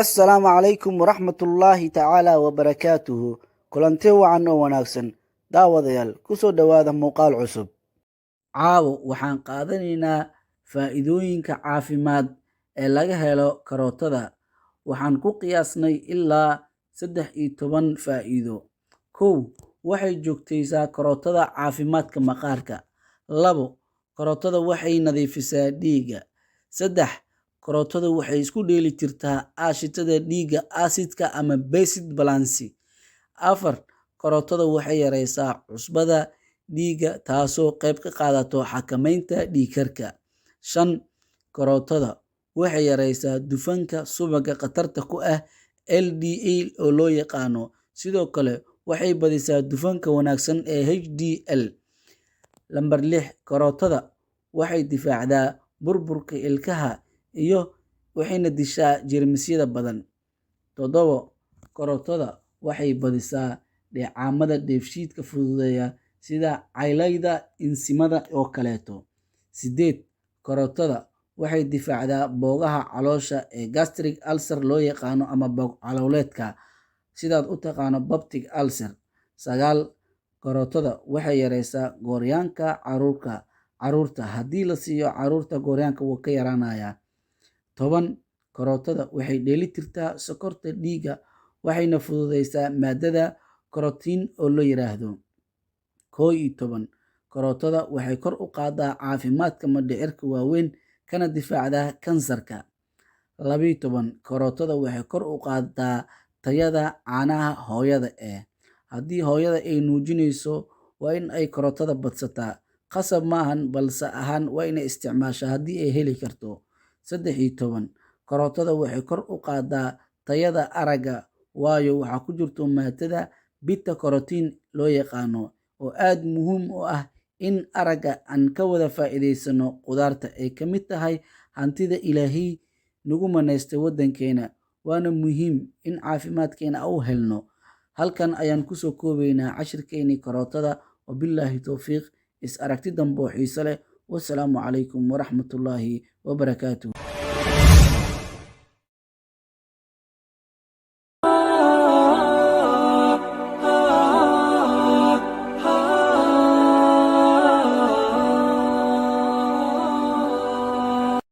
Assalaamu calaykum waraxmatullaahi tacaala wabarakaatuhu. Kulanti wacan oo wanaagsan, daawadayaal, kusoo dhowaada muuqaal cusub. Caawo waxaan qaadanaynaa faa'iidooyinka caafimaad ee laga helo karootada. Waxaan ku qiyaasnay ilaa 13 faa'iido. 1, waxay joogtaysaa karootada caafimaadka maqaarka. 2, karootada waxay nadiifisaa dhiigga. 3, karootadu waxay isku dheeli tirtaa aashitada dhiigga, acidka ama basic balance. 4, karootada waxay yareysaa cusbada dhiigga, taasoo qayb ka qaadato xakameynta dhiigkarka. 5, karootada waxay yareysaa dufanka subagga khatarta ku ah LDL oo loo yaqaano. Sidoo kale waxay badisaa dufanka wanaagsan ee HDL. Lambar 6, karootada waxay difaacdaa burburka ilkaha iyo waxayna dishaa jeermisyada badan. 7, karootada waxay badisaa dheecaamada dheefshiidka fududeeya, sida caylayda insimada oo kaleeto. 8, karootada waxay difaacdaa boogaha caloosha ee gastric ulcer loo yaqaano ama boog calooleedka, sidaad u taqaano peptic ulcer. 9, karootada waxay yareysaa gooryaanka caruurta. Haddii la siiyo caruurta, gooryaanka wuu ka yaraanayaa. 10, karootada waxay dheeli tirtaa sokorta dhiigga, waxayna fududeysaa maadada carotene oo la yiraahdo. 11, karootada waxay kor u qaadaa caafimaadka mindhicirka waaweyn, kana difaacdaa kansarka. 12, karootada waxay kor u qaadaa tayada caanaha hooyada. Haddii hooyada ay nuujinayso, waa in ay karootada badsataa. Qasab maahan, balse ahaan waa inay isticmaashaa haddii ay heli karto. 13, karootada waxay kor u qaadaa tayada aragga, waayo waxaa ku jirto maadada beta carotene loo yaqaano oo aad muhiim u ah in aragga aan ka wada faa'iidaysano. Qudaarta ay ka mid tahay hantida Ilaahay nagu manaystay waddankeena, waana muhiim in caafimaadkeena u helno. Halkan ayaan kusoo koobaynaa cashirkeenii karootada. Wabillaahi towfiiq, is aragti dambe oo xiiso leh. Wasalaamu calaykum waraxmatullaahi wabarakaatuh.